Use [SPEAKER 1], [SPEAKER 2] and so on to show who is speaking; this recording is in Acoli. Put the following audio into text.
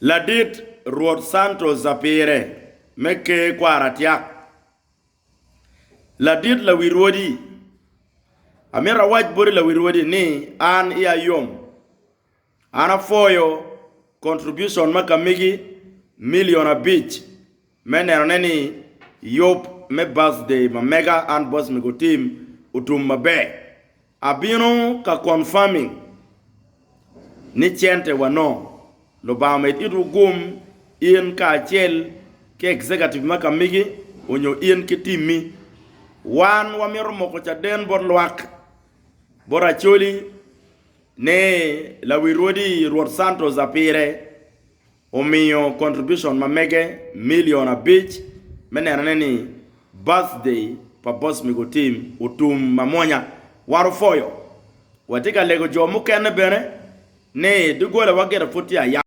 [SPEAKER 1] Ladit Rwot Santos Apire me Ker Kwara Tyak, Ladit lawi rwodi, amito awac boti lawi rwodi ni an iya yom. An apwoyo contribution ma kamigi milion abic me nenone ni yub me birthday ma mega an Bosmic Otim otum maber. Abino ka confirming ni cente wa nongo. Lubanga omed itwu gum in kacel ki executive ma kamigi onyo in ki timmi. Wan wamito moko caden bot lwak, bot Acholi ni lawi rwodi Rwot Santos Apire omiyo contribution ma mege milion abic me nenone ni birthday pa Bosmic Otim otum mamwonya. Wan opwoyo. Watye ka lego jo mukene bene ni doggola wa gire pud tye ayaba.